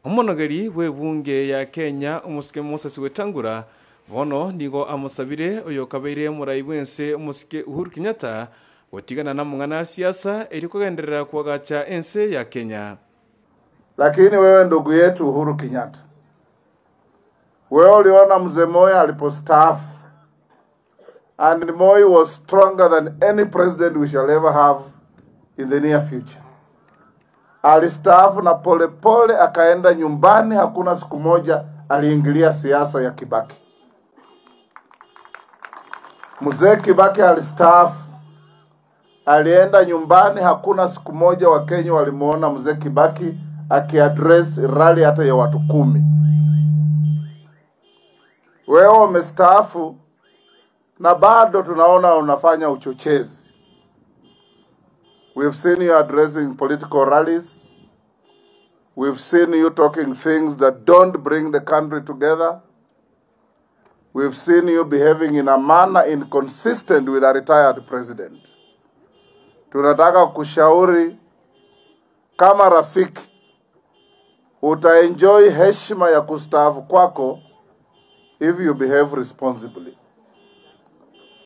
Omonogeri bw'ebunge ya Kenya omusike Moses Wetangula bono nigo amusabire oyo kabeire omorai bwense omusike Uhuru Kenyatta gotigana na mung'ana siasa eri kugenderera kuagacha ense ya Kenya. Lakini wewe ndugu yetu Uhuru Kenyatta, wewe uliona mzee Moi alipostaafu, and Moi was stronger than any president we shall ever have in the near future. Alistaafu na pole pole akaenda nyumbani, hakuna siku moja aliingilia siasa ya Kibaki. Mzee Kibaki alistaafu, alienda nyumbani, hakuna siku moja Wakenya walimuona mzee Kibaki akiaddress rally hata ya watu 10. Wewe umestaafu na bado tunaona unafanya uchochezi. We've seen you addressing political rallies. We've seen you talking things that don't bring the country together. We've seen you behaving in a manner inconsistent with a retired president. Tunataka kushauri kama rafiki, utaenjoy heshima ya kustaafu kwako if you behave responsibly.